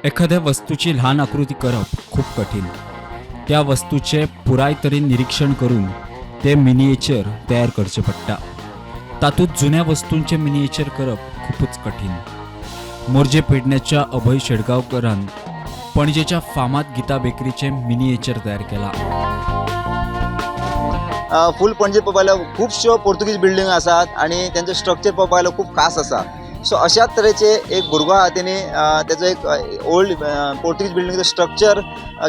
एखाद्या वस्तूची ल्हान आकृती करप खूब कठीण. त्या वस्तूचें पुराय तरेन निरिक्षण करून तें मिनिएचर तयार करचें पडटा. तातूंत जुन्या वस्तूंचें मिनिएचर करप खुबूच कठीण. मोरजे पेडण्याच्या अभय शेडगांवकरान पणजेच्या फामाद गीता बेकरीचें मिनिएचर तयार केलां. फूल पणजे पळोवपाक गेल्यार खुबश्यो पोर्तुगीज बिल्डींग आसात आनी तेंचो स्ट्रक्चर पळोवपाक गेल्यार खूब खास आसा. सो अशाच तरेचे एक भुरगो आहा, तेणी तेजो एक ओल्ड पोर्तुगीज बिल्डींगचो स्ट्रक्चर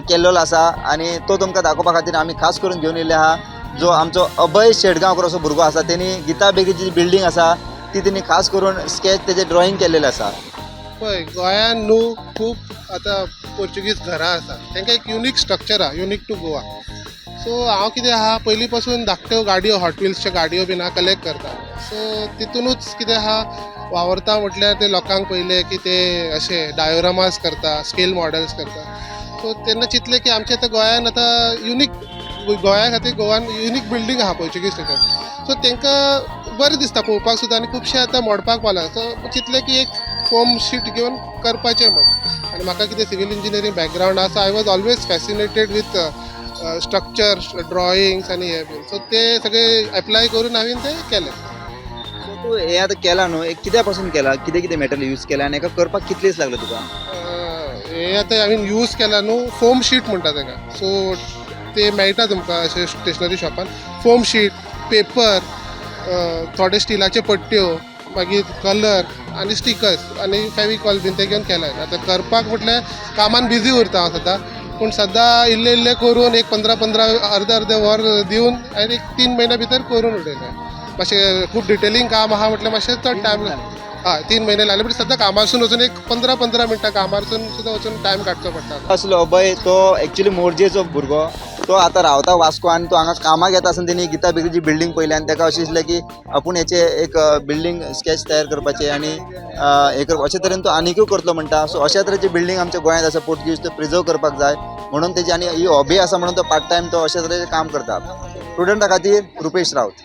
केल्लो आसा आनी तो तुमकां दाखोवपा खातीर आमी खास करून घेवन येयल्ले आहा. जो आमचो अभय शेडगांवकर असो भुरगो आसा, तेणी गीता बेकरीची जी बिल्डींग आसा ती तेणी खास करून स्केच तेजें ड्रॉइंग केल्लेलें आसा. पळय, गोंयान न्हू खूब आतां पोर्चुगीज घरां आसा, तांकां एक युनीक स्ट्रक्चर आहा, युनीक टू गोवा. सो हांव कितें आहा, पयलीं पासून धाकट्यो गाडयो, हॉट व्हिल्सच्यो गाडयो बीन आहा, कलेक्ट करता. सो तितूनच कितें आहा, वावरता. म्हटल्यार ते लोकांक पयलें की ते अशे डायोरामास करता, स्केल मॉडल्स करता. सो तेन्ना चिंतलें की आमच्या आतां गोंयान आतां युनीक, गोंया खातीर गोवान युनीक बिल्डींग आहा पोर्चुगीज स्ट्रक्चर. सो तांकां बरें दिसता पळोवपाक सुद्दां आनी खुबशे आतां मोडपाक पावला. सो चिंतलें की एक फोम शीट घेवन करपाचें म्हण. आनी म्हाका कितें सिवील इंजिनियरींग बॅकग्रावंड आसा, I was always fascinated with structure drawings आनी हे बीन. सो ते सगळे एप्लाय करून हांवें ते केलें. सो तूं हें आतां केलां न्हू, हें कित्या पासून केलां, कितें कितें मटेरियल यूज केलां आनी हेका करपाक कितले दीस लागले तुका? हे आतां हांवें यूज केला न्हू, फोम शीट म्हणटा ताका. सो ते मेळटा तुमकां अशें स्टेशनरी शॉपान. फोम शीट, पेपर, थोडे स्टिलाचे पट्ट्यो, मागीर कलर आनी स्टिकर्स आनी फेविकॉल बीन ते घेवन केलां. आतां करपाक म्हटल्यार कामान बिजी उरता हांव सद्दां, पूण सद्दां इल्लें इल्लें करून एक पंदरा पंदरा, अर्द अर्दें वर दिवन आनी एक 3 म्हयन्या भितर करून उडयलें. मातशें खूब डिटेलिंग काम आहा म्हटल्यार मातशें चड टायम. हय, 3 म्हयने लागले, बट सद्दां कामारसून वचून एक 15 15 मिनटां कामारसून सुद्दां वचून टायम काडचो पडटा. आसलो अभय, तो एक्चुली मोरजेचो भुरगो, तो आतां रावता वास्को आनी तो हांगा कामाक येता आसतना तेणी गीता बेकरीची बिल्डींग पळयली आनी ताका अशें दिसलें की आपूण हेचे एक बिल्डींग स्केच तयार करपाचें आनी हें करप. अशे तरेन तो आनिकूय करतलो म्हणटा. सो अशा तरेची बिल्डींग आमच्या गोंयांत आसा पोर्तुगीज, त्यो प्रिजर्व करपाक जाय म्हणून तेजी आनी ही हॉबी आसा म्हणून तो पार्ट टायम तो अशा तरेचें काम करता. स्टुडंटा खातीर रुपेश रावत.